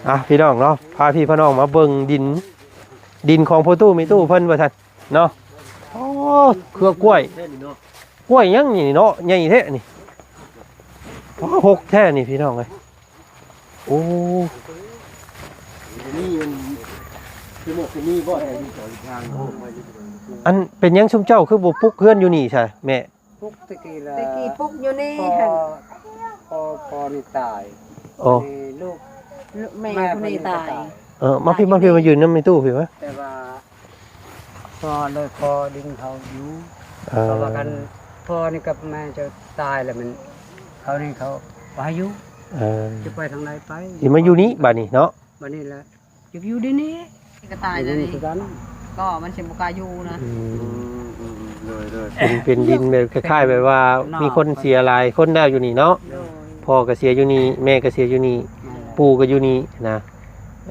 ອ່ະ ພີ່ນ້ອງເນາະ ພາພີ່ພານ້ອງມາເບິ່ງດິນ ດິນຂອງພໍ່ຕູ້ແມ່ຕູ້ເພິ່ນວ່າຊັ້ນເນາະ. ໂອ້ ເຄືອກ້ວຍ ກ້ວຍຫຍັງນີ້ເນາະ ໃຫຍ່ແທ້ນີ້. ໂອ້ ຮົກແທ້ນີ້ພີ່ນ້ອງເອີຍ. ໂອ້ ອັນເປັນຫຍັງຊຸມເຈົ້າຄືບໍ່ປຸກເຮືອນຢູ່ນີ້ຊະແມ່? ປຸກແຕ່ກີ້ລະ ແຕ່ກີ້ປຸກຢູ່ນີ້ ພໍ່ ພໍ່ ພໍ່ນີ້ຕາຍ. ໂອ້ ນີ້ລູກ ລູກແມ່ ແມ່ຜູ້ນີ້ຕາຍ ຜູ້ນີ້ຕາຍ. ເອີ ມາພີ້ ມາພີ້ ມາຢືນນຳແມ່ຕູ້ພີ້ມາ. ແຕ່ວ່າພໍ່ເລີຍ ພໍ່ດຶງເຂົາຢູ່ ເອີ ເພາະວ່າຄັນພໍ່ນີ້ກັບແມ່ຈະຕາຍແລ້ວ ມັນ ເຂົານີ້ເຂົາບໍ່ໃຫ້ຢູ່. ເອີ ຈະໄປທາງໃດໄປ ຊິມາຢູ່ນີ້ບາດນີ້ເນາະ. ບາດນີ້ແຫຼະ ຢາກຢູ່ດີນີ້ ກະຕາຍແລ້ວນີ້ ຄືກັນ ກໍມັນຊິບໍ່ກ້າຢູ່ນະ. ອືມ ອືມ ອືມ ໂດຍ ໂດຍ ເປັນ ເປັນດິນແບບຄ້າຍໆແບບວ່າ ເນາະ ມີຄົນເສຍຫຼາຍຄົນແລ້ວຢູ່ນີ້ເນາະ. ໂດຍ ພໍ່ກໍເສຍຢູ່ນີ້ ແມ່ກໍເສຍຢູ່ນີ້ ແມ່ນແຫຼະ ປູ່ກໍຢູ່ນີ້ນະ.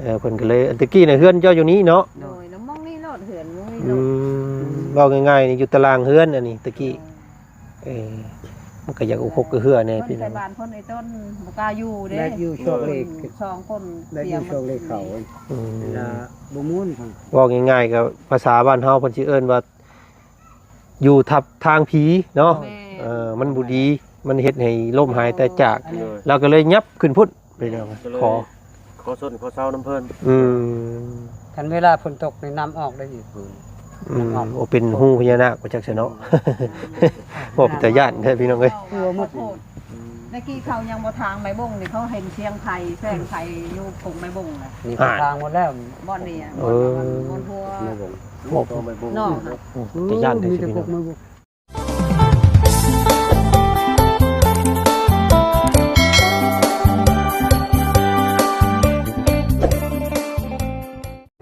ເອີ ເພິ່ນກໍເລີຍ ແຕ່ກີ້ນະເຮືອນເຈົ້າຢູ່ນີ້ເນາະ. ໂດຍ ແລ້ວໝ່ອງນີ້ໂລດ ເຮືອນໝ່ອງນີ້ໂລດ. ອືມ ເວົ້າງ່າຍໆນີ້ຢູ່ຕາລາງເຮືອນອັນນີ້ແຕ່ກີ້. ເອີ ເອີ ມັນກໍຢາກອຸຄົກກະເຮືອແດ່ພີ່ນ້ອງ. ບ້ານເພິ່ນໄອ້ຕົ້ນບໍ່ກ້າຢູ່ເດ້ ແລະຢູ່ຊ່ວງເລກ ສອງຄົນ ແລະຢູ່ຊ່ວງເລກເຂົາ ອືມ ລະບໍ່ມ່ວນ. ເວົ້າງ່າຍໆກໍພາສາບ້ານເຮົາເພິ່ນຊິເອີ້ນວ່າ ຢູ່ທັບທາງຜີເນາະ. ແມ່ນ ເອີ ມັນບໍ່ດີ ມັນເຮັດໃຫ້ລົ້ມຫາຍຕາຍຈາກ ໂດຍ ລາວກໍເລີຍຫຍັບຂຶ້ນພຸ້ນ ພີ່ນ້ອງ ກໍເລີຍ ຂໍ ຂໍຊົນຂໍເຊົານຳເພິ່ນ. ອືມ ຄັນເວລາຝົນຕົກນີ້ນ້ຳອອກໄດ້ຢູ່ພື້ນ. ອືມ ນ້ຳອອກ ໂອ້ ເປັນຮູພະຍານາກວ່າຈັກຊະເນາະ. ອືມ ບໍ່ເປັນຕາຢ້ານແທ້ພີ່ນ້ອງເອີຍ. ເອີ ໝົດ ແຕ່ກີ້ເຂົາຍັງບໍ່ທາງໄມ້ບົງນີ້ ເຂົາເຫັນສຽງໄຟ ແສງໄຟຢູ່ພົງໄມ້ບົງນະ. ນີ້ ອ່າ ທາງໝົດແລ້ວ ບ່ອນນີ້ ເອີ ບ່ອນຫົວໄມ້ບົງ ພວກເນາະ. ອືມ ຕາຢ້ານແທ້ພີ່ນ້ອງ.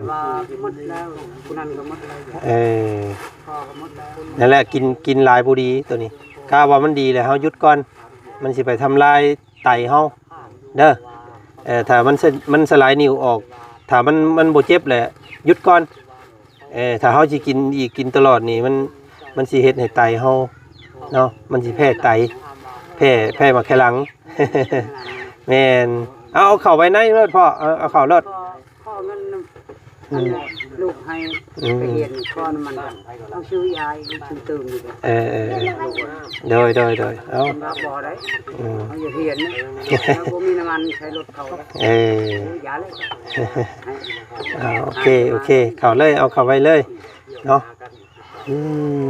ວ່າໝົດແລ້ວ ຜູ້ນັ້ນກໍໝົດແລ້ວ. ເອີ ພໍ່ກໍໝົດແລ້ວ. ນັ້ນແຫຼະ ກິນ ກິນຫຼາຍບໍ່ດີໂຕນີ້. ຖ້າວ່າມັນດີແລ້ວເຮົາຢຸດກ່ອນ ມັນຊິໄປທຳລາຍໄຕເຮົາເດີ. ເອີ ຖ້າມັນສະ ມັນສະຫຼາຍນິ້ວອອກ ຖ້າມັນ ມັນບໍ່ເຈັບແຫຼະ ຢຸດກ່ອນ. ເອີ ຖ້າເຮົາຊິກິນອີກ ກິນຕະຫຼອດນີ້ ມັນ ມັນຊິເຮັດໃຫ້ໄຕເຮົາເນາະ ມັນຊິແພ້ໄຕ ແພ້ ແພ້ໝາກໄຂ່ຫຼັງ. ແມ່ນ ເອົາ ເອົາເຂົ້າໄວ້ໃນໂລດພໍ່ ເອົາ ເອົາເຂົ້າໂລດ. ພໍ່ມັນ ອືມ ອັນນັ້ນລູກໃຫ້ ອືມ ໄປຮຽນກ່ອນ ມັນເອົາຊື້ຢາຊື້ຕື່ມຢູ່ເດ້. ເອີ ເອີ ເອີ ໂດຍ ໂດຍ ໂດຍ ເອົາ ສຳລັບບໍ່ໄດ້ ອືມ ເຮົາຢູ່ຮຽນນະ ເຮົາບໍ່ມີນ້ຳມັນໃຊ້ລົດເຂົາ. ເອີ ຢາເລີຍ. ອ່າ ໂອເຄ ໂອເຄ ເຂົ້າເລີຍ ເອົາເຂົ້າໄວ້ເລີຍເນາະ. ອື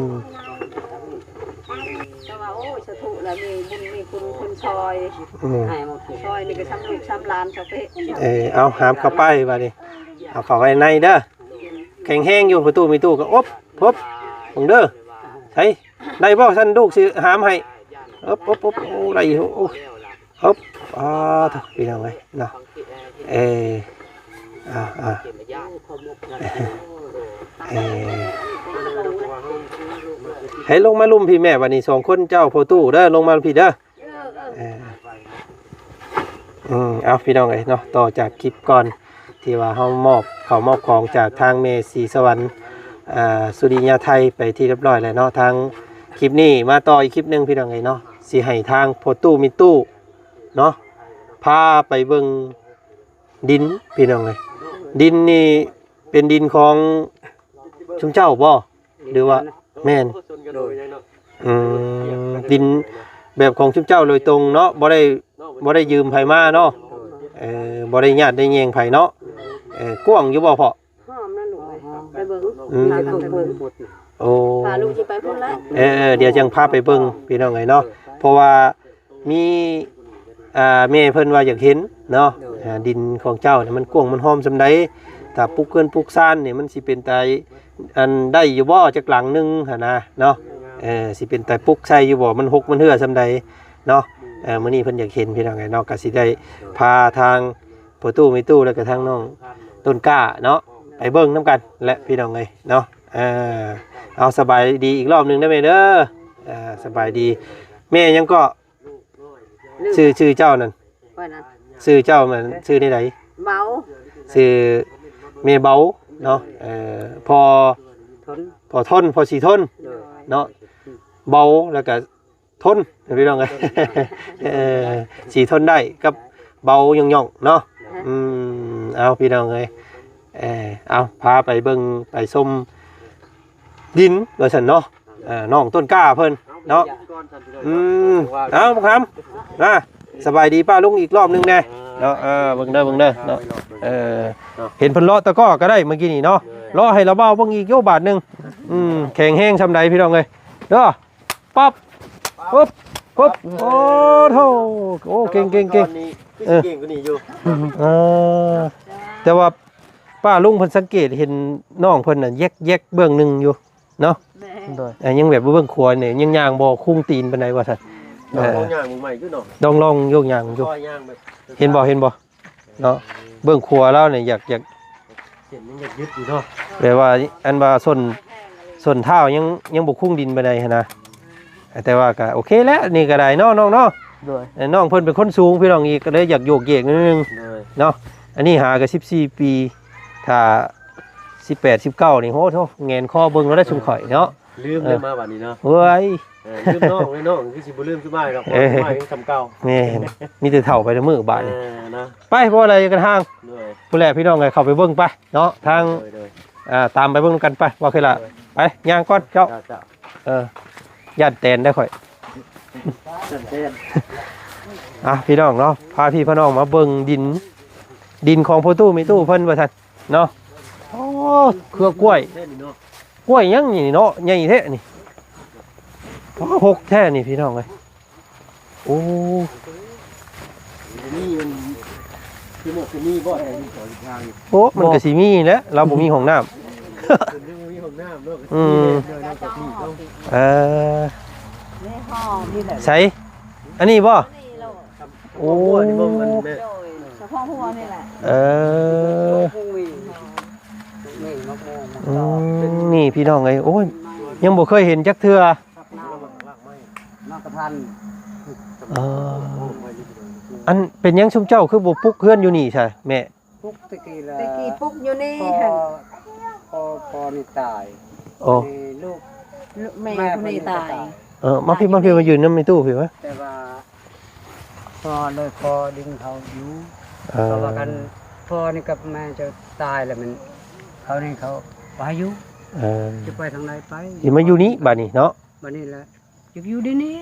ມ ແຕ່ວ່າ ໂອ້ຍ ສາທຸລະ ມີບຸນມີຄຸນຄົນຊ່ອຍ ອືມ ຊ່ອຍນີ້ກໍຊ່ຳລູກຊ່ຳຫຼານຊະເປະ. ເອີ ເອົາຫາມເຂົ້າໄປບາດນີ້ ເອົາເຂົ້າໄວ້ໃນເດີ. ແຂງແຮງຢູ່ ປະຕູມີຕູ້ກໍອົບ ພົບ ເບິ່ງເດີ. ໃສ ໄດ້ບໍ່? ຊັ້ນລູກຊິຫາມໃຫ້. ອົບ ອົບ ອົບ ໂອ້ ໄດ້ຢູ່. ໂອ້ ອຶບ ອາ ໂທ້ ພີ່ນ້ອງເອີຍເນາະ. ເອີ ອາ ອາ ເອີ ໃຫ້ລົງມາລຸ່ມພີ້ແມ່ ບາດນີ້ສອງຄົນ ເຈົ້າພໍ່ຕູ້ເດີ ລົງມາພີ້ເດີ. ເອີ ອືມ ເອົາ ພີ່ນ້ອງເອີຍເນາະ ຕໍ່ຈາກຄລິບກ່ອນ ທີ່ວ່າເຮົາມອບເຂົ້າມອບຂອງຈາກທາງແມ່ສີສະຫວັນ ອ່າ ສຸລິຍາໄທ ໄປທີ່ຮຽບຮ້ອຍແລ້ວເນາະ. ທາງຄລິບນີ້ມາຕໍ່ອີກຄລິບໜຶ່ງ ພີ່ນ້ອງເອີຍເນາະ ຊິໃຫ້ທາງພໍ່ຕູ້ມີຕູ້ເນາະ ພາໄປເບິ່ງດິນ ພີ່ນ້ອງເອີຍ. ດິນນີ້ເປັນດິນຂອງຊຸມເຈົ້າບໍ່? ຫຼືວ່າ ແມ່ນ ໂດຍ ອືມ ດິນແບບຂອງຊຸມເຈົ້າໂດຍຕົງເນາະ ບໍ່ໄດ້ ບໍ່ໄດ້ຢືມໃຜມາເນາະ. ໂດຍ ເອີ ບໍ່ໄດ້ຍາດໄດ້ແຍ່ງໃຜເນາະ. ເອີ ກວ້າງຢູ່ບໍ່ພໍ່? ຫອມນະລູກເອີຍ ໄປເບິ່ງ ອືມ ພາລູກໄປເບິ່ງ. ໂອ້ ພາລູກຊິໄປພຸ້ນແຫຼະ. ເອີ ເອີ ດຽວຈັ່ງພາໄປເບິ່ງ ພີ່ນ້ອງເອີຍເນາະ. ເພາະວ່າ ມີ ອ່າ ແມ່ເພິ່ນວ່າຢາກເຫັນເນາະ. ໂດຍ ອ່າ ດິນຂອງເຈົ້ານີ້ມັນກວ້າງມັນຫອມສ່ຳໃດ? ຖ້າປຸກເຮືອນປຸກຊານນີ້ ມັນຊິເປັນຕາ ອັນ ໄດ້ຢູ່ບໍ່ ຈັກຫຼັງໜຶ່ງຫັ້ນນະເນາະ. ເອີ ຊິເປັນຕາປຸກໃສ່ຢູ່ບໍ່ ມັນຫົກມັນເຮື້ອສ່ຳໃດເນາະ. ເອີ ມື້ນີ້ເພິ່ນຢາກເຫັນ ພີ່ນ້ອງເອີຍເນາະ ກໍຊິໄດ້ພາທາງພໍ່ຕູ້ມີຕູ້ ແລ້ວກໍທາງນ້ອງຕົ້ນກ້າເນາະ ໄປເບິ່ງນຳກັນແຫຼະ ພີ່ນ້ອງເອີຍເນາະ. ເອີ ເອົາ ສະບາຍດີອີກລອບໜຶ່ງເດີແມ່ເດີ. ເອີ ສະບາຍດີ. ແມ່ຫຍັງເກາະ? ຊື່ ຊື່ເຈົ້ານັ້ນ ຂ້ອຍນະ ຊື່ເຈົ້າມັນຊື່ແນວໃດ? ເບົາ ຊື່ແມ່ເບົາເນາະ. ເອີ ພໍ່ ທົນ ພໍ່ທົນ ພໍ່ສີທົນ ໂດຍ ເນາະ. ເບົາ ແລ້ວກະທົນ ພີ່ນ້ອງເອີຍ. ເອີ ສີທົນໄດ້ກັບເບົາຫຍ້ອງໆເນາະ. ອືມ ເອົາ ພີ່ນ້ອງເອີຍ ເອີ ເອົາ ພາໄປເບິ່ງໄປຊົມດິນວ່າຊັ້ນເນາະ ເອີ ນ້ອງຕົ້ນກ້າເພິ່ນເນາະ. ອືມ ເອົາ ບັກຄຳ ມາ ສະບາຍດີປ້າລຸງອີກລອບໜຶ່ງແດ່ເນາະ. ເອີ ເບິ່ງເດີ ເບິ່ງເດີເນາະ ເອີ ເນາະ ເຫັນເພິ່ນເລາະຕະກໍກໍໄດ້ເມື່ອກີ້ນີ້ເນາະ ເລາະໃຫ້ລາວເບົາເບິ່ງອີກໂຍບາດໜຶ່ງ. ອືມ ແຂງແຮງສ່ຳໃດ ພີ່ນ້ອງເອີຍ ເດີ. ປັບ ປຶບ ປຶບ ໂອ້ໂທ ໂອ້ ເກັ່ງໆໆ ເອີ ເກັ່ງກວ່ານີ້ຢູ່ ເອີ ແຕ່ວ່າປ້າລຸງເພິ່ນສັງເກດເຫັນນ້ອງເພິ່ນນະແຢກໆເບື້ອງໜຶ່ງຢູ່ເນາະ. ແມ່ນ ໂດຍ ເອີ ຍັງແບບເບື້ອງຂວານີ້ຍັງຍ່າງບໍ່ຄຸງຕີນປານໃດວ່າຊັ້ນ. ໂດຍ ເອີ ຍັງຍ່າງໃໝ່ຢູ່ເນາະ ລອງໆຢູ່ ຍ່າງຢູ່ ຄ່ອຍຍ່າງແບບ ເຫັນບໍ່ ເຫັນບໍ່? ເນາະ ເບື້ອງຂວາລາວນີ້ຢາກ ຢາກ ເສັ້ນຍັງຢາກຍຶດຢູ່ເນາະ ແບບວ່າອັນວ່າສົ້ນ ສົ້ນເທົ້າຍັງ ຍັງບໍ່ຄຸງດິນປານໃດຫັ້ນນະ ແຕ່ວ່າກໍໂອເຄແລ້ວ ນີ້ກໍໄດ້ເນາະນ້ອງເນາະ. ໂດຍ ເອີ ນ້ອງເພິ່ນເປັນຄົນສູງ ພີ່ນ້ອງອີກ ກໍເລີຍຢາກໂຍກເຍກໜ້ອຍໜຶ່ງ. ໂດຍ ເນາະ ອັນນີ້ຫາກໍສິບສີ່ປີ ຖ້າສິບແປດ ສິບເກົ້ານີ້ ໂຫ ໂທ້ ແງນຄໍເບິ່ງແລ້ວໄດ້ຊຸມຂ້ອຍເນາະ. ລືມເລີຍມາບັດນີ້ເນາະ ເອີ ເວີຍ ເອີ ລືມນ້ອງເລີຍ ນ້ອງຄືຊິບໍ່ລືມຊຸມອ້າຍດອກ ເອີ ຊຸມອ້າຍຍັງສ່ຳເກົ່າ. ແມ່ນ ມີແຕ່ເຖົ້າໄປແຕ່ມື້ບາດນີ້ ເອີ ນະ ໄປ ບໍ່ໄດ້ກັນທາງ. ໂດຍ ພຸ້ນແຫຼະ ພີ່ນ້ອງເອີຍ ເຂົ້າໄປເບິ່ງໄປເນາະ ທາງ ໂດຍ ໂດຍ ເອີ ຕາມໄປເບິ່ງນຳກັນໄປ ວ່າຄືລະ ໂດຍ ໄປ ຍ່າງກ່ອນເຈົ້າ ເຈົ້າ ເຈົ້າ ເອີ ຢ້ານແຕນໄດ໋ຂ້ອຍ ຢ້ານແຕນ. ອ່ະ ພີ່ນ້ອງເນາະ ພາພີ່ພານ້ອງມາເບິ່ງດິນ ດິນຂອງພໍ່ຕູ້ແມ່ຕູ້ເພິ່ນວ່າຊັ້ນເນາະ. ໂອ້ ເຄືອກ້ວຍ ກ້ວຍຫຍັງນີ້ເນາະ ໃຫຍ່ແທ້ນີ້ ໂອ້ ຫົກແທ້ນີ້ ພີ່ນ້ອງເອີຍ. ໂອ້ ມີມັນຄືໝົດຄືມີບໍ່ໄດ້ມີສອງທິດທາງນີ້. ໂອ້ ມັນກໍຊິມີແຫຼະ ລາວບໍ່ມີຫ້ອງນ້ຳ ເພິ່ນຍັງບໍ່ມີຫ້ອງນ້ຳເນາະ ອືມ ເອີ ໃສ ອັນນີ້ບໍ່? ໂອ້ ນີ້ບໍ່ມັນແມ່ ໂດຍ ສະເພາະຫົວນີ້ແຫຼະ ເອີ ນີ້ ນີ້ ນີ້ ນີ້ ພີ່ນ້ອງເອີຍ ໂອ້ຍ ຍັງບໍ່ເຄີຍເຫັນຈັກເທື່ອ. ມາກະທັນ ເອີ ອັນເປັນຫຍັງຊຸມເຈົ້າຄືບໍ່ປຸກເຮືອນຢູ່ນີ້ຊະແມ່? ປຸກແຕ່ກີ້ລະ ແຕ່ກີ້ປຸກຢູ່ນີ້ຫັ້ນ ພໍ່ ພໍ່ນີ້ຕາຍ ໂອ້ ນີ້ລູກ ແມ່ຜູ້ນີ້ຕາຍ ເອີ ມາພີ້ ມາພີ້ ມາຢືນນຳແມ່ຕູ້ພີ້ວະ ແຕ່ວ່າພໍ່ເລີຍ ພໍ່ດຶງເຂົາຢູ່ ເອີ ເພາະວ່າຄັນພໍ່ນີ້ກັບແມ່ເຈົ້າຕາຍແລ້ວມັນ ເຂົານີ້ເຂົາບໍ່ໃຫ້ຢູ່ ເອີ ຈະໄປທາງໃດໄປ ຊິມາຢູ່ນີ້ບາດນີ້ເນາະ ບາດນີ້ລະ ຢາກຢູ່ໃນນີ້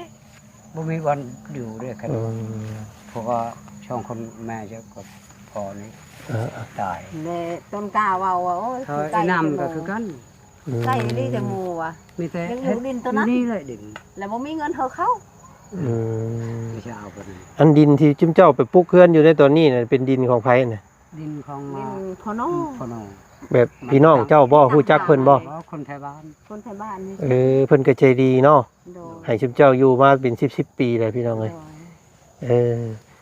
ບໍ່ມີບ່ອນຢູ່ເດ້ຄັນ ອືມ ເພາະວ່າສອງຄົນແມ່ເຈົ້າກັບພໍ່ນີ້ ເອີ ຕາຍ ແລະຕົ້ນກ້າເວົ້າວ່າ ໂອ້ຍ ເອີ ໄກ່ນຳກໍຄືກັນ ອືມ ໄກ່ນີ້ແຕ່ໝູ່ວ່າ ມີແຕ່ຍັງຢູ່ດິນໂຕນັ້ນ ນີ້ແຫຼະດິນ ແລະບໍ່ມີເງິນເຮົາເຂົ້າ ອືມ ທີ່ຈະເອົາໄປນັ້ນ ອັນດິນທີ່ຈຸມເຈົ້າໄປປຸກເຮືອນຢູ່ໃນຕອນນີ້ນະ ເປັນດິນຂອງໃຜນະ? ດິນຂອງ ດິນພໍ່ນ້ອງ ພໍ່ນ້ອງ ແບບພີ່ນ້ອງເຈົ້າບໍ່? ຮູ້ຈັກເພິ່ນບໍ່? ບໍ່ ຄົນໄທບ້ານ ຄົນໄທບ້ານນີ້ ເອີ ເພິ່ນກໍໃຈດີເນາະ ໂດຍ ໃຫ້ຊຸມເຈົ້າຢູ່ມາເປັນສິບສິບປີແລ້ວພີ່ນ້ອງເອີຍ ໂດຍ ເອີ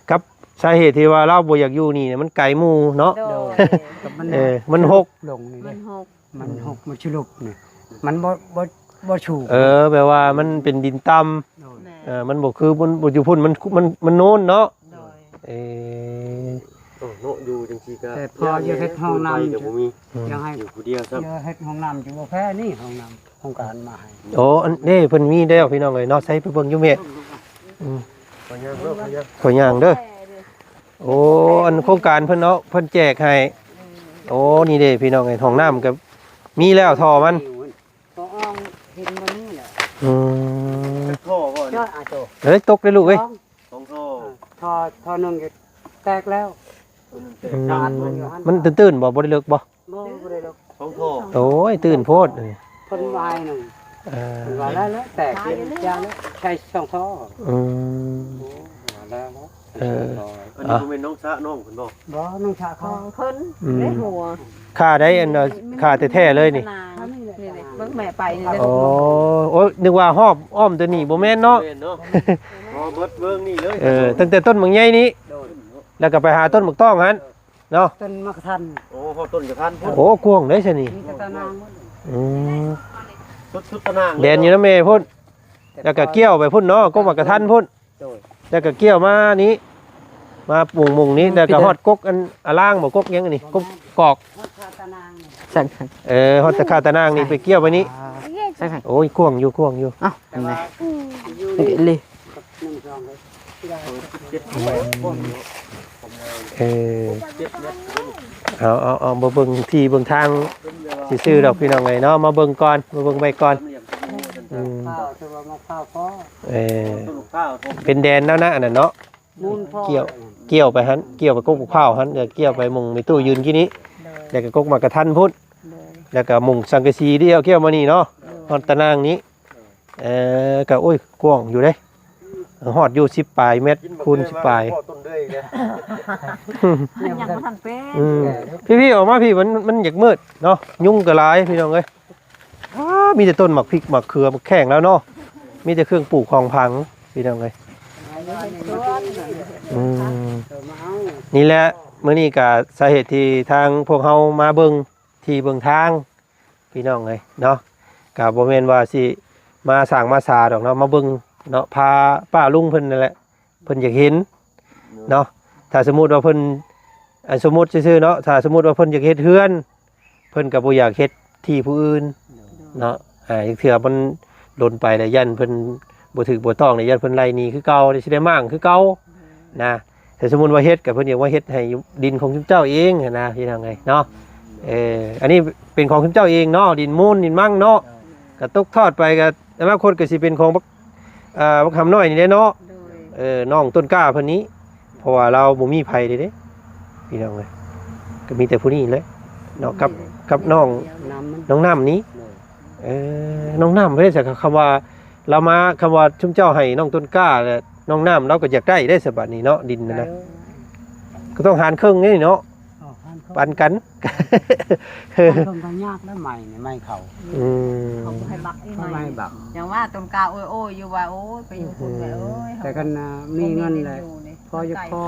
ກັບສາເຫດທີ່ວ່າລາວບໍ່ຢາກຢູ່ນີ້ນະ ມັນໄກໝູ່ເນາະ ໂດຍ ເອີ ມັນຫົກ ມັນຫົກ ມັນຫົກ ມັນສະຫຼຸບນີ້ ມັນບໍ່ ບໍ່ ບໍ່ສູງ ເອີ ແບບວ່າມັນເປັນດິນຕ່ຳ ໂດຍ ເອີ ມັນບໍ່ຄື ມັນບໍ່ຢູ່ພຸ້ນ ມັນ ມັນ ມັນໂນນເນາະ ໂດຍ ເອີ ໂອ້ ເນາະ ຢູ່ຈັ່ງຊີ້ກໍ ແຕ່ພໍຢາກເຮັດຫ້ອງນ້ຳ ຢາກໃຫ້ຢູ່ຜູ້ດຽວຊ້ຳ ຢາກເຮັດຫ້ອງນ້ຳ ຈະບໍ່ແພ້ນີ້ຫ້ອງນ້ຳ ໂຄງການມາໃຫ້ ໂອ້ ອັນນີ້ເພິ່ນມີແລ້ວພີ່ນ້ອງເອີຍເນາະ ໃສ່ໄປເບິ່ງຢູ່ແມ່ ອືມ ຂໍຍ່າງເດີ ຂໍຍ່າງເດີ ໂອ້ ອັນໂຄງການເພິ່ນເນາະ ເພິ່ນແຈກໃຫ້ ໂອ້ ນີ້ເດ້ພີ່ນ້ອງເອີຍ ຫ້ອງນ້ຳກໍມີແລ້ວ ທໍ່ມັນ ພໍອອງເຫັນບໍ່ນີ້ແຫຼະ ອືມ ເຈົ້າ ເອີຍ ຕົກເດ້ລູກເອີຍ ສອງທໍ່ ທໍ່ ທໍ່ໜຶ່ງແຕກແລ້ວ ອືມ ມັນຕື້ນໆບໍ່? ບໍ່ໄດ້ເລິກບໍ່? ບໍ່ ບໍ່ໄດ້ເລິກ ສອງທໍ່ ໂອ້ຍ ຕື້ນໂພດ ເພິ່ນວ່າໜຶ່ງ ເອີ ເພິ່ນວ່າແລ້ວແຕກ ຢ່າແລ້ວ ໃຊ້ສອງທໍ່ ອືມ ວ່າແລ້ວ ເອີ ອັນນີ້ບໍ່ແມ່ນນ້ອງສະນ້ອງເພິ່ນບໍ່? ບໍ່ ນ້ອງສະຂອງເພິ່ນ ອືມ ໃນຫົວ ຂ້າໄດ້ອັນ ຂ້າແທ້ໆເລີຍນີ້ ນີ້ເບິ່ງແມ່ໄປນີ້ເດ້ ໂອ້ ໂອ້ຍ ນຶກວ່າຮອບອ້ອມແຕ່ນີ້ ບໍ່ແມ່ນເນາະ ບໍ່ແມ່ນເນາະ ຮອບເບິດເບິ່ງນີ້ເລີຍ ເອີ ຕັ້ງແຕ່ຕົ້ນໝາກໃຫຍ່ນີ້ ໂດຍ ແລ້ວກໍໄປຫາຕົ້ນໝາກຕ້ອງຫັ້ນເນາະ ຕົ້ນໝາກກະທັນ ໂອ້ ຮອດຕົ້ນກະທັນພຸ້ນ ໂອ້ ກວ້າງເດ້ຊະນີ້ ມີແຕ່ຕານາງໝົດ ອືມ ສຸດ ສຸດຕານາງ ແລ່ນຢູ່ນຳແມ່ພຸ້ນ ແລ້ວກໍກ້ຽວໄປພຸ້ນເນາະ ກົກໝາກກະທັນພຸ້ນ ໂດຍ ແລ້ວກໍກ້ຽວມານີ້ ມາມຸງໆນີ້ ແລ້ວກໍຮອດກົກອັນອາລ່າງບໍ່ ກົກຫຍັງອັນນີ້ ກົກກອກ ຮອດຄາຕານາງນີ້ ເອີ ຮອດແຕ່ຄາຕານາງນີ້ ໄປກ້ຽວໄປນີ້ ໂອ້ຍ ກວ້າງຢູ່ ກວ້າງຢູ່ ເອົ້າ ແຕ່ວ່າ ນີ້ ໜຶ່ງ ສອງ ເລີຍ ເຈັດ ແປດ ຄົນເນາະ ເອີ ເອົາ ເອົາ ເອົາ ບໍ່ເບິ່ງທີ່ເບິ່ງທາງຊື່ໆດອກ ພີ່ນ້ອງເອີຍເນາະ ມາເບິ່ງກ່ອນ ມາເບິ່ງໄວ້ກ່ອນ. ອືມ ເອີ ເປັນແດນແລ້ວນະ ອັນນັ້ນເນາະ. ກ່ຽວ ກ່ຽວໄປຫັ້ນ ກ່ຽວໄປກົກໝາກພ້າວຫັ້ນ ແລ້ວກ່ຽວໄປໝ່ອງແມ່ຕູ້ຢືນກີ້ນີ້ ແລ້ວກໍກົກໝາກກະທັນພຸ້ນ ແລ້ວກໍມຸງສັງກະສີ ລ້ຽວກ່ຽວມານີ້ເນາະ ຮອດຕາໜ່າງນີ້. ເອີ ກໍ ໂອ້ຍ ກວ້າງຢູ່ເດ້ ຮອດຢູ່ສິບປາຍແມັດຄູນສິບປາຍ. ມັນຍັງບໍ່ທັນເປັນ ອືມ ພີ່ໆ ອອກມາພີ່ ມັນ ມັນຢາກມືດເນາະ ຍຸງກໍຫຼາຍ ພີ່ນ້ອງເອີຍ. ອ້າ ມີແຕ່ຕົ້ນໝາກພິກໝາກເຂືອໝາກແຂ້ງແລ້ວເນາະ ມີແຕ່ເຄື່ອງປູກຂອງຝັງ ພີ່ນ້ອງເອີຍ. ອືມ ນີ້ແຫຼະ ມື້ນີ້ກະສາເຫດທີ່ທາງພວກເຮົາມາເບິ່ງທີ່ເບິ່ງທາງ ພີ່ນ້ອງເອີຍເນາະ ກະບໍ່ແມ່ນວ່າຊິມາສ້າງມາສາດອກເນາະ ມາເບິ່ງເນາະ ພາປ້າລຸງເພິ່ນນັ້ນແຫຼະ ເພິ່ນຢາກເຫັນເນາະ. ຖ້າສົມມຸດວ່າເພິ່ນ ອັນ ສົມມຸດຊື່ໆເນາະ ຖ້າສົມມຸດວ່າເພິ່ນຢາກເຮັດເຮືອນ ເພິ່ນກໍບໍ່ຢາກເຮັດທີ່ຜູ້ອື່ນເນາະ. ອາ ເທື່ອມັນດົນໄປແລ້ວ ຢ້ານເພິ່ນບໍ່ຖືກບໍ່ຕ້ອງ ແລ້ວຢ້ານເພິ່ນໄລ່ໜີຄືເກົ່າ ແລ້ວຊິໄດ້ມ້າງຄືເກົ່ານະ. ແຕ່ສົມມຸດວ່າເຮັດ ກໍເພິ່ນຢາກວ່າເຮັດໃຫ້ດິນຂອງຊຸມເຈົ້າເອງຫັ້ນນະ ພີ່ນ້ອງເອີຍເນາະ. ເອີ ອັນນີ້ເປັນຂອງຊຸມເຈົ້າເອງເນາະ ດິນມູນດິນມັງເນາະ ກໍຕົກທອດໄປ ກໍອະນາຄົດກໍຊິເປັນຂອງບັກ ອ່າ ບັກຫຳນ້ອຍນີ້ແຫຼະເນາະ. ໂດຍ ເອີ ນ້ອງຕົ້ນກ້າເພິ່ນນີ້ ເພາະວ່າລາວບໍ່ມີໃຜເດ້ ພີ່ນ້ອງເອີຍ ກໍມີແຕ່ຜູ້ນີ້ແຫຼະເນາະ ກັບ ກັບນ້ອງ ນ້ອງນ້ຳນີ້. ໂດຍ ເອີ ນ້ອງນ້ຳເພິ່ນເດ້ ຄຳວ່າລາວມາ ຄຳວ່າຊຸມເຈົ້າໃຫ້ນ້ອງຕົ້ນກ້າ ແລະ ນ້ອງນ້ຳ ລາວກໍຢາກໄດ້ເດ້ ສະບາດນີ້ເນາະ ດິນນັ້ນນະ ເອີ ກໍຕ້ອງຫານເຄິ່ງເດ້ເນາະ. ອໍ ຫານເຄິ່ງ ປັນກັນ ຫານເຄິ່ງກໍຍາກແລ້ວ ໄມ້ນີ້ ໄມ້ເຂົາ ອືມ ເຂົາບໍ່ໃຫ້ບັກອີກ ເຂົາບໍ່ໃຫ້ບັກ ຫຍັງວ່າຕົ້ນກ້າໂອ້ຍໆຢູ່ວ່າ ໂອ້ຍ ໄປຢູ່ພຸ້ນແມ່ເອີຍ. ແຕ່ຄັນ ອ່າ ມີເງິນແຫຼະ ພໍຈະຂໍ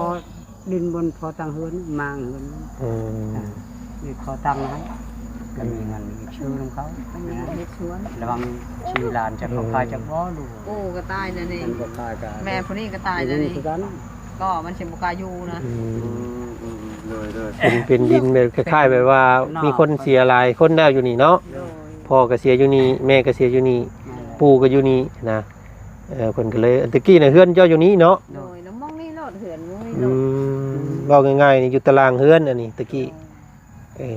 ດິນບ່ອນພໍຕັ້ງເຮືອນ ມ້າງເຮືອນ ອືມ ອ່າ ນີ້ຂໍຕັ້ງໃຫ້ ກໍມີເງິນ ເຮັດສວນນຳເຂົາ ເຮັດສວນ ລະວັງ ສີ່ລ້ານ ຈະເຂົາຂາຍຈັກບໍ່ ລູກ ໂອ້ ກໍຕາຍແລ້ວນີ້ ມັນບໍ່ຂາຍກໍ ແມ່ຜູ້ນີ້ກໍຕາຍແລ້ວນີ້ ຄືກັນ ກໍມັນຊິບໍ່ກ້າຢູ່ນະ. ອືມ ອືມ ອືມ ໂດຍ ໂດຍ ເປັນ ເປັນດິນແບບຄ້າຍໆແບບວ່າມີຄົນເສຍຫຼາຍຄົນແລ້ວຢູ່ນີ້ເນາະ. ໂດຍ ພໍ່ກໍເສຍຢູ່ນີ້ ແມ່ກໍເສຍຢູ່ນີ້ ແມ່ ປູ່ກໍຢູ່ນີ້ນະ. ເອີ ເພິ່ນກໍເລີຍ ແຕ່ກີ້ນະເຮືອນເຈົ້າຢູ່ນີ້ເນາະ. ໂດຍ ແລ້ວໝ່ອງນີ້ໂລດ ເຮືອນໝ່ອງນີ້ໂລດ. ອືມ ເວົ້າງ່າຍໆນີ້ ຢູ່ຕາລ່າງເຮືອນອັນນີ້ແຕ່ກີ້. ໂດຍ ເອີ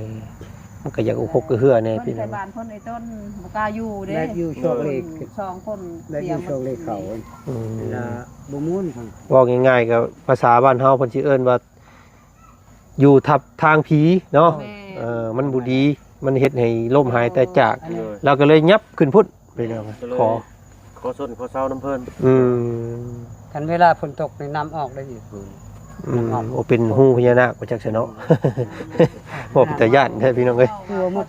ມັນກໍຢາກອຸຄົກກະເຮືອແດ່ ພີ່ນ້ອງ ບ້ານເພິ່ນໄອ້ຕົ້ນບໍ່ກ້າຢູ່ເດ້ ແບບຢູ່ຊອກຫຼີກ ສອງຄົນ ແບບຢູ່ຊອກຫຼີກເຂົາ ອືມ ລະບໍ່ມ່ວນ. ເວົ້າງ່າຍໆກໍພາສາບ້ານເຮົາເພິ່ນຊິເອີ້ນວ່າ ຢູ່ທັບທາງຜີເນາະ. ແມ່ນ ເອີ ມັນບໍ່ດີ ມັນເຮັດໃຫ້ລົ້ມຫາຍຕາຍຈາກ ໂດຍ ລາວກໍເລີຍຫຍັບຂຶ້ນພຸ້ນ ໄປແລ້ວ ກໍເລີຍ ຂໍ ຂໍຊົນຂໍເຊົານຳເພິ່ນ. ອືມ ຄັນເວລາຝົນຕົກນີ້ນ້ຳອອກໄດ້ອີກ. ອືມ ນ້ຳອອກ ໂອ້ ເປັນຮູພະຍານາກວ່າຈັກຊະເນາະ. ອືມ ໂອ້ ເປັນຕາຢ້ານແທ້ພີ່ນ້ອງເອີຍ. ເຂົາວ່າໝົດ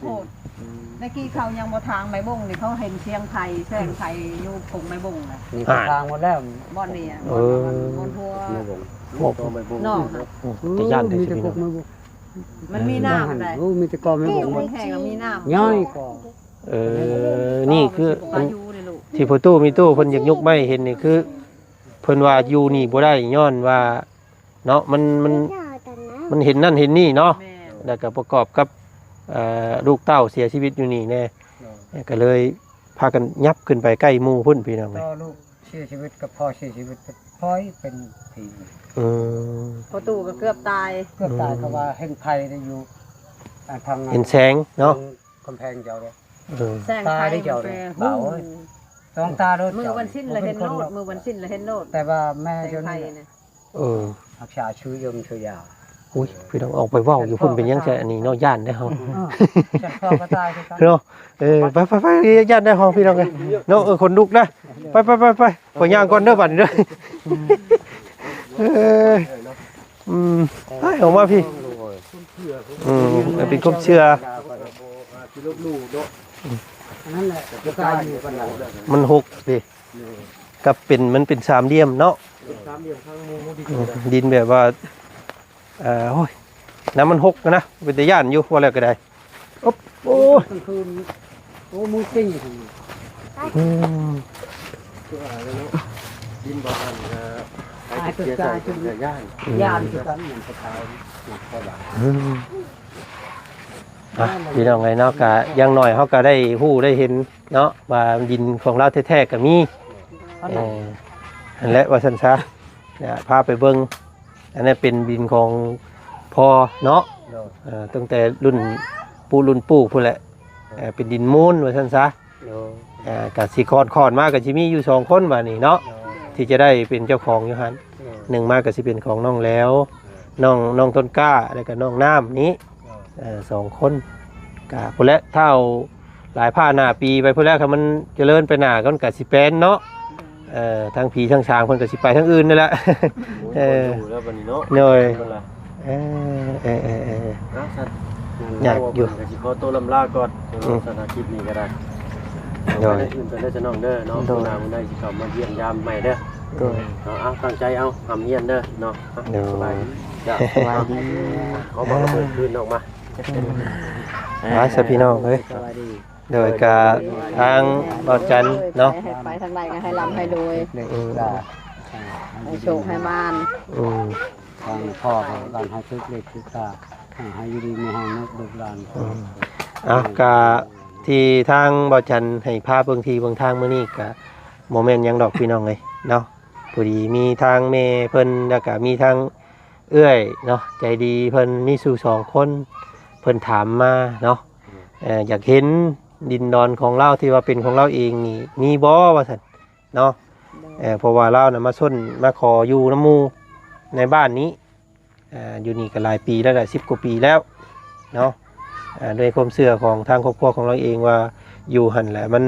ແຕ່ກີ້ເຂົາຍັງບໍ່ຖາງໄມ້ບົງນີ້ ເຂົາເຫັນສຽງໄຟ ແສງໄຟຢູ່ກົງໄມ້ບົງນະ. ນີ້ກໍ ອ່າ ຖາງໝົດແລ້ວ ບ່ອນນີ້ ເອີ ບ່ອນຫົວໄມ້ບົງ ໂອ້ ເນາະ. ໂອ້ ຕາຢ້ານແທ້ພີ່ນ້ອງ. ມັນມີນ້ຳໄດ໋ ໂອ້ ມີແຕ່ກໍໄມ້ບົງ ມັນແຫ້ງແລ້ວມີນ້ຳ ຍ້ອຍກໍ ເອີ ນີ້ຄືທີ່ພໍ່ຕູ້ມີຕູ້ເພິ່ນຢາກຍົກໄມ້ເຫັນນີ້ ຄືເພິ່ນວ່າຢູ່ນີ້ບໍ່ໄດ້ ຍ້ອນວ່າເນາະ ມັນ ມັນ ມັນເຫັນນັ້ນເຫັນນີ້ເນາະ. ແມ່ນ ແລ້ວກໍປະກອບກັບ ເອີ ລູກເຕົ້າເສຍຊີວິດຢູ່ນີ້ແດ່ ໂດຍ ກໍເລີຍພາກັນຫຍັບຂຶ້ນໄປໃກ້ໝູ່ພຸ້ນ ພີ່ນ້ອງເອີຍ. ເສຍຊີວິດກັບພໍ່ເສຍຊີວິດ ພອຍເປັນຜີ. ອືມ ພໍ່ຕູ້ກໍເກືອບຕາຍ ເກືອບຕາຍ ອືມ ເພາະວ່າເຫັນໄຟໄດ້ຢູ່ ອ່າ ທາງ ເຫັນແສງເນາະ ກຳແພງເຈົ້າເດ້. ເອີ ແສງໄຟ ຕາໄດ້ເຈົ້າເດ້ ບໍ່າເອີຍ ສອງຕາໂລດ. ມື້ວັນສິນລະເຫັນໂລດ ມື້ວັນສິນລະເຫັນໂລດ ແຕ່ວ່າແມ່ເຈົ້ານີ້ ເອີ ຮັກສາຊື່ຍົມຊື່ຢາ. ໂອ້ຍ ພີ່ນ້ອງ ອອກໄປເວົ້າຢູ່ພຸ້ນເປັນຫຍັງແທ້ອັນນີ້ເນາະ ຢ້ານເດ້ເຮົາ ເອີ ເນາະ. ເອີ ໄປໆໆ ຢ້ານໄດ້ເຮົາພີ່ນ້ອງເອີຍເນາະ. ເອີ ຂົນລຸກນະ ໄປໆໆ ຂໍຍ່າງກ່ອນເດີບາດນີ້ເດີ. ເອີ ອືມ ໄປອອກມາພີ່. ອືມ ເປັນຄວາມເຊື່ອ ອັນນັ້ນແຫຼະ ມັນຫົກເດ້ ກັບເປັນ ມັນເປັນສາມຫຼ່ຽມເນາະ ເປັນສາມຫຼ່ຽມທາງໝູ່ດິນ ອືມ ດິນແບບວ່າ ເອີ ໂອ້ຍ ນ້ຳມັນຫົກນະ ເປັນຕາຢ້ານຢູ່ ເວົ້າແລ້ວກໍໄດ້. ໂອ້ ໂອ້ຍ ກາງຄືນ ໂອ້ ມືປິງ. ອືມ ຄືວ່າແລ້ວເນາະ ດິນບໍ່ອັນ ເອີ ໃຫ້ເສຍໃສ່ກໍຢ້ານ ຢ້ານຄືກັນ ມັນກໍຕາຍ. ອືມ ອ່ະ ພີ່ນ້ອງເອີຍເນາະ ກະຢ່າງໜ້ອຍເຮົາກະໄດ້ຮູ້ໄດ້ເຫັນເນາະ ວ່າດິນຂອງລາວແທ້ໆກະມີ. ເອີ ຫັ້ນແຫຼະ ວ່າຊັ້ນຊະ ພາໄປເບິ່ງ ອັນນັ້ນເປັນດິນຂອງພໍ່ເນາະ ໂດຍ ເອີ ຕັ້ງແຕ່ລຸ້ນປູ່ລຸ້ນປູ່ພຸ້ນແຫຼະ ເອີ ເປັນດິນມູນວ່າຊັ້ນຊະ ໂດຍ ເອີ ກະຊິຄອນ ຄອນມາກະຊິມີຢູ່ສອງຄົນບາດນີ້ເນາະ ໂດຍ ທີ່ຈະໄດ້ເປັນເຈົ້າຂອງຢູ່ຫັ້ນ ໂດຍ ໜຶ່ງມາກະຊິເປັນຂອງນ້ອງແຫຼວ ໂດຍ ນ້ອງ ນ້ອງຕົ້ນກ້າ ແລ້ວກະນ້ອງນ້ຳນີ້ ໂດຍ ເອີ ສອງຄົນ ກະພຸ້ນແຫຼະ ທ້າວຫຼາຍພ້າໜ້າປີໄປພຸ້ນແຫຼະ ຄັນມັນຈະເລີນໄປໜ້າ ມັນກະຊິແປນເນາະ ເອີ ທັງຜີທັງສາງເພິ່ນກໍຊິໄປທາງອື່ນນັ້ນແຫຼະ ໂອ້ຍ ເອີ ບໍ່ຢູ່ແລ້ວບັດນີ້ເນາະ ໂດຍ ເພິ່ນລະ ເອີ ເອີ ເອີ ເອີ ເນາະ ຊັ້ນ ຍາກຢູ່ ເພິ່ນກໍຊິຂໍຕົວລຳລາກ່ອນ ອືມ ສຳລັບຄລິບນີ້ກໍໄດ້ ໂດຍ ໄປທາງອື່ນກ່ອນເດີ ນ້ອງເດີເນາະ ໂດຍ ມື້ໜ້າມື້ໃດຊິເຂົ້າມາຢ້ຽມຢາມໃໝ່ເດີ ໂດຍ ເນາະ ເອົາ ຕັ້ງໃຈເອົາ ຮ່ຳຮຽນເດີເນາະ ໂດຍ ສະບາຍດີ ສະບາຍດີ ຂໍບອກລະເບີດຄືນອອກມາ ໄປຊະພີ່ນ້ອງເອີຍ ສະບາຍດີ ໂດຍກະທາງບ່າວຈັນເນາະ ໃຫ້ໄປທາງໃດກໍໃຫ້ລ່ຳໃຫ້ລວຍ ອືມ ໃຫ້ໂຊກໃຫ້ໝານ ອືມ ທາງພໍ່ກໍໃຫ້ຖືກເລກຖືກກາ ໃຫ້ຢູ່ດີມີແຮງເນາະລູກຫຼານ ອືມ ເອົາ ກະທີ່ທາງບ່າວຈັນໃຫ້ພາເບິ່ງທີ່ເບິ່ງທາງມື້ນີ້ກະບໍ່ແມ່ນຫຍັງດອກພີ່ນ້ອງເອີຍເນາະ ພໍດີມີທາງແມ່ເພິ່ນ ແລ້ວກະມີທາງເອື້ອຍເນາະ ໃຈດີເພິ່ນມີສູ່ສອງຄົນ ເພິ່ນຖາມມາເນາະ ເອີ ຢາກເຫັນດິນດອນຂອງລາວທີ່ວ່າເປັນຂອງລາວເອງນີ້ມີບໍ່ວ່າຊັ້ນເນາະ ໂດຍ ເອີ ເພາະວ່າລາວນະມາຊົນມາຂໍຢູ່ນຳໝູ່ໃນບ້ານນີ້ ເອີ ຢູ່ນີ້ກໍຫຼາຍປີແລ້ວແຫຼະ ສິບກວ່າປີແລ້ວເນາະ ເອີ ດ້ວຍຄວາມເຊື່ອຂອງທາງຄອບຄົວຂອງລາວເອງວ່າຢູ່ຫັ້ນແຫຼະມັນ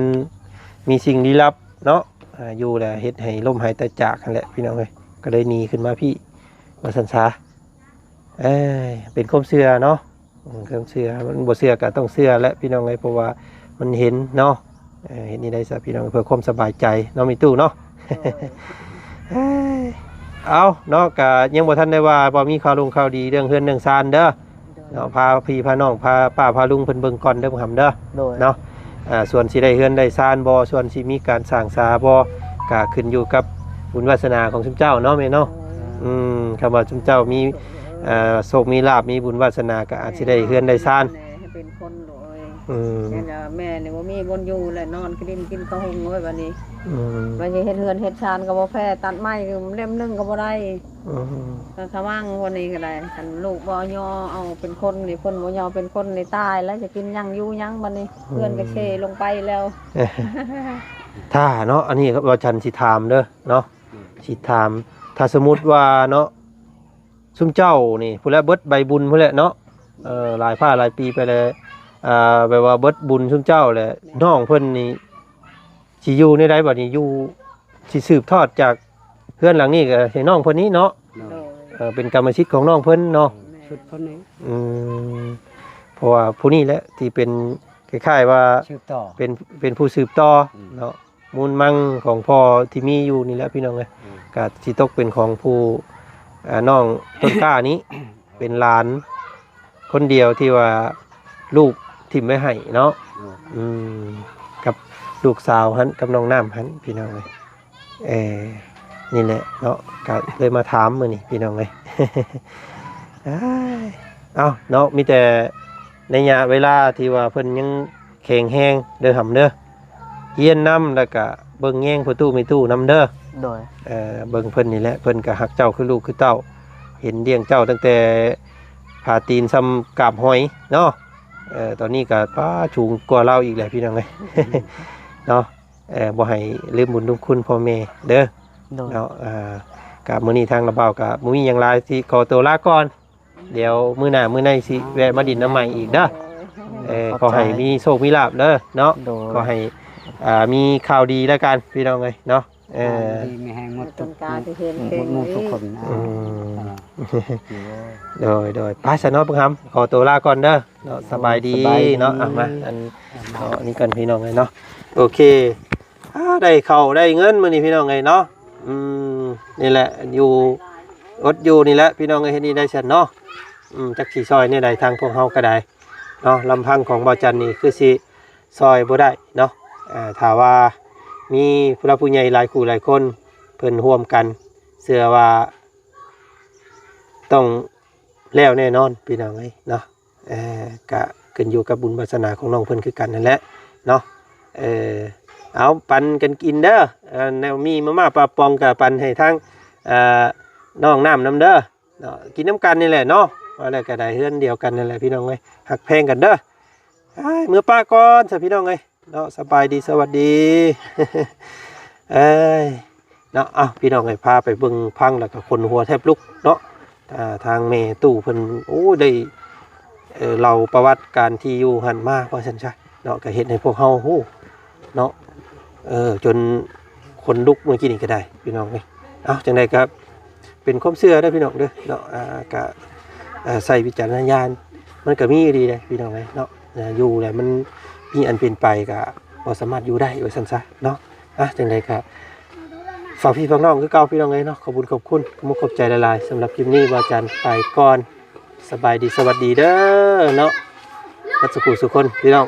ມີສິ່ງລີ້ລັບເນາະ ເອີ ຢູ່ແລ້ວເຮັດໃຫ້ລົ້ມຫາຍຕາຍຈາກຫັ້ນແຫຼະພີ່ນ້ອງເອີຍ ກໍເລີຍໜີຂຶ້ນມາພີ້ວ່າຊັ້ນຊະ ເອີ ເປັນຄວາມເຊື່ອເນາະ ເອີ ຄວາມເຊື່ອ ມັນບໍ່ເຊື່ອກໍຕ້ອງເຊື່ອແຫຼະພີ່ນ້ອງເອີຍ ເພາະວ່າມັນເຫັນເນາະ ເອີ ເຮັດແນວໃດຊະພີ່ນ້ອງ ເພື່ອຄວາມສະບາຍໃຈເນາະ ມີຕູ້ເນາະ ເອີ ເອົາເນາະ ກະຍັງບໍ່ທັນໄດ້ວ່າ ບໍ່ມີຂ່າວລົງຂ່າວດີເລື່ອງເຮືອນເລື່ອງຊານເດີ ໂດຍ ເນາະ ພາພີ່ພານ້ອງ ພາປ້າພາລຸງເພິ່ນເບິ່ງກ່ອນເດີ ບັກຫຳເດີ ໂດຍ ເນາະ ເອີ ສ່ວນຊິໄດ້ເຮືອນໄດ້ຊານບໍ່ ສ່ວນຊິມີການສ້າງສາບໍ່ ກະຂຶ້ນຢູ່ກັບບຸນວາສະໜາຂອງຊຸມເຈົ້າເນາະແມ່ເນາະ ໂດຍ ອືມ ຄຳວ່າຊຸມເຈົ້າມີ ເອີ ໂຊກມີລາບ ມີບຸນວາສະໜາ ກໍອາດຊິໄດ້ເຮືອນໄດ້ຊານ ໃຫ້ເປັນຄົນໂດຍ ອືມ ແມ່ນລະ ແມ່ນີ້ບໍ່ມີບ່ອນຢູ່ແລ້ວ ນອນກິນດິນກິນເຂົ້າຫຸ່ງໂອ້ຍ ບັດນີ້ ອືມ ບັດນີ້ເຮັດເຮືອນເຮັດຊານກໍບໍ່ແພ້ ຕັດໄມ້ເຫຼັ້ມໜຶ່ງກໍບໍ່ໄດ້ ອືມ ກໍຂະວັງ ວັນນີ້ກໍໄດ້ ຄັນລູກບໍ່ຍໍເອົາເປັນຄົນນີ້ ເພິ່ນບໍ່ຍໍເປັນຄົນນີ້ ຕາຍແລ້ວ ຈະກິນຫຍັງຢູ່ຫຍັງ ບັດນີ້ ອືມ ເຮືອນກໍເຊລົງໄປແລ້ວ ຖ້າເນາະ ອັນນີ້ວ່າຈັນຊິຖາມເດີເນາະ ອືມ ຊິຖາມ ຖ້າສົມມຸດວ່າເນາະ ຊຸມເຈົ້ານີ້ພຸ້ນແຫຼະ ເບິດໃບບຸນພຸ້ນແຫຼະເນາະ ເອີ ຫຼາຍພາຫຼາຍປີໄປແລ້ວ ເອີ ແບບວ່າເບິດບຸນຊຸມເຈົ້າແຫຼະ ນ້ອງເພິ່ນນີ້ຊິຢູ່ແນວໃດບັດນີ້ ຢູ່ ຊິສືບທອດຈາກເຮືອນຫຼັງນີ້ກໍໃຫ້ນ້ອງເພິ່ນນີ້ເນາະ ໂດຍ ເອີ ເປັນກຳມະສິດຂອງນ້ອງເພິ່ນເນາະ ແມ່ນ ຊຸດເພິ່ນນີ້ ອືມ ເພາະວ່າຜູ້ນີ້ແຫຼະທີ່ເປັນຄ້າຍໆວ່າສືບຕໍ່ ເປັນ ເປັນຜູ້ສືບຕໍ່ ອືມ ເນາະ ມູນມັງຂອງພໍ່ທີ່ມີຢູ່ນີ້ແຫຼະພີ່ນ້ອງເອີຍ ອືມ ກະຊິຕົກເປັນຂອງຜູ້ ອ່າ ນ້ອງຕົ້ນກ້ານີ້ ເປັນຫຼານຄົນດຽວທີ່ວ່າລູກຖິ້ມໄວ້ໃຫ້ເນາະ ອືມ ອືມ ກັບລູກສາວຫັ້ນ ກັບນ້ອງນ້ຳຫັ້ນພີ່ນ້ອງເອີຍ ເອີ ນີ້ແຫຼະເນາະ ກະເລີຍມາຖາມມື້ນີ້ພີ່ນ້ອງເອີຍ ເອົາເນາະ ມີແຕ່ໄລຍະເວລາທີ່ວ່າເພິ່ນຍັງແຂງແຮງເດີຫຳເດີ ຮຽນນຳ ແລ້ວກະເບິ່ງແຍງພໍ່ຕູ້ແມ່ຕູ້ນຳເດີ ໂດຍ ເອີ ເບິ່ງເພິ່ນນີ້ແຫຼະ ເພິ່ນກະຮັກເຈົ້າຄືລູກຄືເຕົ້າ ເຫັນລ້ຽງເຈົ້າຕັ້ງແຕ່ຜາຕີນຊ່ຳກາບຫອຍເນາະ ເອີ ຕອນນີ້ກະ ປ້າ ສູງກວ່າລາວອີກແຫຼະພີ່ນ້ອງເອີຍ ເນາະ ເອີ ບໍ່ໃຫ້ລືມບຸນຄຸນພໍ່ແມ່ເດີ ໂດຍ ເນາະ ເອີ ກະມື້ນີ້ທາງລາວບ່າວກະບໍ່ມີຫຍັງຫຼາຍ ຊິຂໍຕົວລາກ່ອນ ດຽວມື້ໜ້າມື້ໃນຊິແວະມາດິນນຳໃໝ່ອີກເດີ ເອີ ຂໍໃຫ້ມີໂຊກມີລາບເດີເນາະ ໂດຍ ຂໍໃຫ້ ອ່າ ມີຂ່າວດີແລ້ວກັນພີ່ນ້ອງເອີຍເນາະ ເອີ ດີມີແຮງໝົດທຸກ ໝົດໝູ່ທຸກຄົນ ອືມ ອ່າ ໂດຍ ໂດຍ ໄປຊະເນາະ ບັກຫຳ ຂໍຕົວລາກ່ອນເດີເນາະ ສະບາຍດີ ສະບາຍດີ ເນາະ ອ່ະ ມາ ອັນ ເນາະ ນີ້ກັນພີ່ນ້ອງເອີຍເນາະ ໂອເຄ ອ່າ ໄດ້ເຂົ້າໄດ້ເງິນມື້ນີ້ພີ່ນ້ອງເອີຍເນາະ ອືມ ນີ້ແຫຼະ ຢູ່ ອົດຢູ່ນີ້ແຫຼະພີ່ນ້ອງເອີຍ ເຮັດນີ້ໄດ້ຊັ້ນເນາະ ອືມ ຈັກຊິຊ່ອຍແນວໃດ ທາງພວກເຮົາກໍໄດ້ເນາະ ລຳພັງຂອງບ່າວຈັນນີ້ຄືຊິຊ່ອຍບໍ່ໄດ້ເນາະ ອ່າ ຖ້າວ່າມີຜູ້ຫຼັກຜູ້ໃຫຍ່ຫຼາຍຄູ່ຫຼາຍຄົນ ເພິ່ນຮ່ວມກັນ ເຊື່ອວ່າຕ້ອງແລ້ວແນ່ນອນພີ່ນ້ອງເອີຍເນາະ ເອີ ກະຂຶ້ນຢູ່ກັບບຸນວາສະໜາຂອງນ້ອງເພິ່ນຄືກັນຫັ້ນແຫຼະເນາະ ເອີ ເອົາ ປັນກັນກິນເດີ ເອີ ແນວມີມາມ່າປາປອງກະປັນໃຫ້ທາງ ເອີ ນ້ອງນ້ຳນຳເດີ ເນາະ ກິນນຳກັນນີ້ແຫຼະເນາະ ວ່າແລ້ວກໍໄດ້ເຮືອນດຽວກັນນັ້ນແຫຼະພີ່ນ້ອງເອີຍ ຮັກແພງກັນເດີ. ອ້າຍ ເມືອປະກ່ອນຊະພີ່ນ້ອງເອີຍເນາະ ສະບາຍດີ ສະຫວັດດີ ເອີຍ ເນາະ. ເອົ້າ ພີ່ນ້ອງເອີຍ ພາໄປເບິ່ງພັງແລ້ວກໍຂົນຫົວແທບລຸກເນາະ. ອ່າ ທາງແມ່ຕູ້ເພິ່ນ ໂອ້ ໄດ້ ເອີ ເລົ່າປະຫວັດການທີ່ຢູ່ຫັ້ນມາ ວ່າຊັ້ນຊະເນາະ ກໍເຮັດໃຫ້ພວກເຮົາຮູ້ເນາະ ເອີ ຈົນຂົນລຸກເມື່ອກີ້ນີ້ກໍໄດ້ ພີ່ນ້ອງເອີຍ. ເອົ້າ ຈັ່ງໃດກໍເປັນຄວາມເຊື່ອເດີພີ່ນ້ອງເດີເນາະ ອ່າ ກໍ ເອີ ໃຊ້ວິຈາລະນະຍານ ມັນກໍມີອີ່ຫຼີເດ້ພີ່ນ້ອງເອີຍເນາະ. ອ່າ ຢູ່ແລ້ວມັນມີອັນເປັນໄປກໍບໍ່ສາມາດຢູ່ໄດ້ ວ່າຊັ້ນຊະເນາະ. ອ່ະ ຈັ່ງໃດກໍຝາກພີ່ຝາກນ້ອງຄືເກົ່າ ພີ່ນ້ອງເອີຍເນາະ. ຂອບຄຸນຂອບຄຸນ ຂອບມຸກຂອບໃຈຫຼາຍໆ. ສຳລັບຄລິບນີ້ ບ່າວຈັນໄປກ່ອນ ສະບາຍດີ ສະຫວັດດີເດີເນາະ ເບິດສູ່ຜູ້ສູ່ຄົນ ພີ່ນ້ອງ.